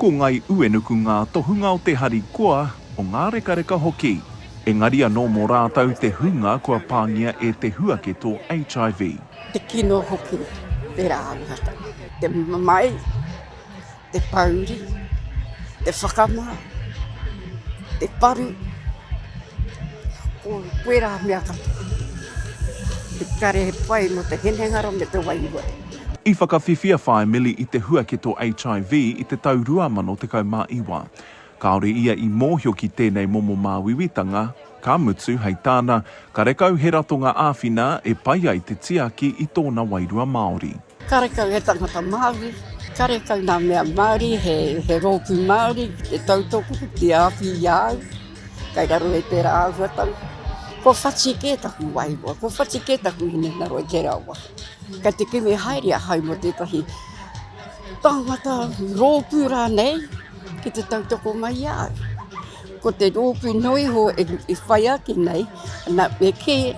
Ko Ngai Uenuku ngā tohunga o te harikoa, o ngā rekareka hoki. Engari anō mō rātou te hunga kua pāngia e te huaketo HIV. Te kino hoki tērā āhuatanga. Te mamae, te pouri, te whakamā, te paru, ko wērā mea katoa. Kare he pai mō te hinengaro me te wairua. I whakawhiwhia Whaea Millie i te huaketo HIV i te tau 2019. Kāore ia i mōhio ki tēnei momo māuiuitanga, ka mutu, hei tāna, karekau he ratonga āwhina e pai ai te tiaki i tōna wairua Māori. Karekau he tangata Māori, karekau nā mea Māori, he, he rōpū Māori ki te tautoko, ki te āwhi i a au, kei raro i tērā āhuatanga. Kua whati kē taku wairua, kua whati kē taku hinengaro i tērā wā. Kei te kimi haere ahau mō tētahi tangata, rōpū rānei ki te tautoko mai i a au. Ko te rōpū noa iho e whai ake nei, na, me kī,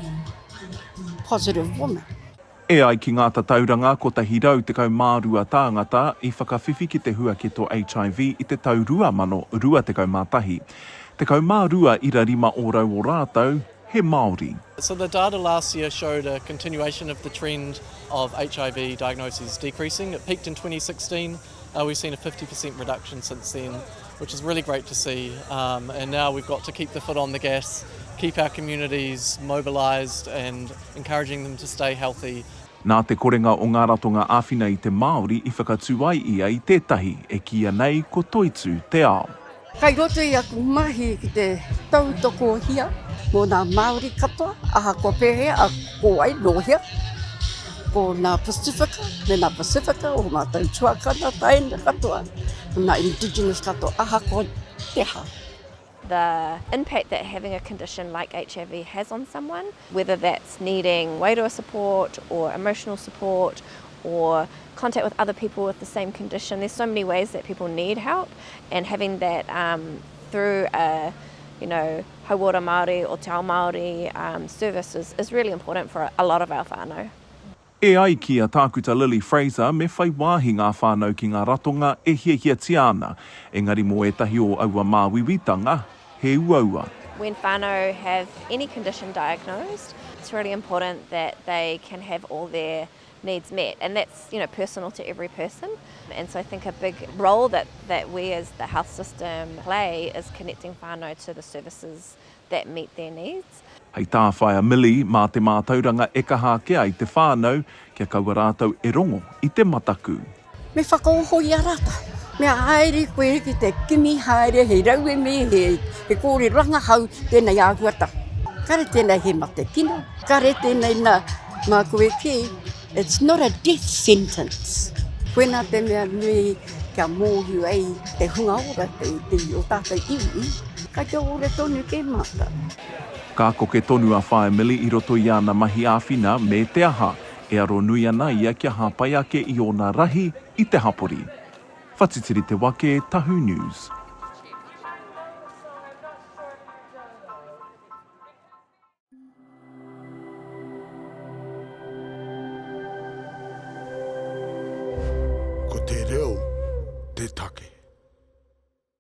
positive woman. E ai ki ngā tatauranga, 112 tāngata i whakawhiwhi ki te huaketo HIV i te tau 2021. 12 ira rima ōrau o rātou, he Māori. So the data last year showed a continuation of the trend of HIV diagnoses decreasing. It peaked in 2016. Uh, we've seen a 50% reduction since then, which is really great to see. Um, and now we've got to keep the foot on the gas, keep our communities mobilised and encouraging them to stay healthy. Nā te korenga o ngā ratonga āwhina i te Māori i whakatū ai ia i tētahi e kīia nei ko Toitū te Ao. Kai roto i aku mahi ki te tautokohia mō nā Māori katoa, ahakoa pēhea, a ko wai, nō hea, ko nā Pasifika, me nā Pasifika, o mātou tuakana, taina katoa, nā Indigenous katoa, ahakoa te aha. The impact that having a condition like HIV has on someone, whether that's needing wairua support or emotional support or contact with other people with the same condition. There's so many ways that people need help and having that um, through a you know, hauora Māori or te ao Māori um, service is, is really important for a lot of our whānau. E ai ki a Tākuta Lily Fraser me whai wāhi ngā whānau ki ngā ratonga e hiahiatia ana, engari mō ētahi o aua māuiuitanga, he uaua. When whānau have any condition diagnosed, it's really important that they can have all their needs met and that's you know personal to every person and so I think a big role that that we as the health system play is connecting whānau to the services that meet their needs. Hei tā Whaea Millie, mā te mātauranga e kaha ake ai te whānau kia kaua rātou e rongo i te mataku. Me whakaoho i a rātou. Me haere koe ki te kimi haere he rauemi, he, he kōrero rangahau tēnei āhuatanga. Kare tēnei he mate kino, kare tēnei nā, mā koe kī, it's not a death sentence. Koinā te mea nui kia mōhio ai te hunga ora, te, te, o tātou iwi, kai te ora tonu kē mātou. Ka koke tonu a Whaea Millie i roto i āna mahi āwhina me te aha, E aro nui ana ia kia hāpai ake i ōna rahi i te hapori. Whatitiri te wake, Tahu News.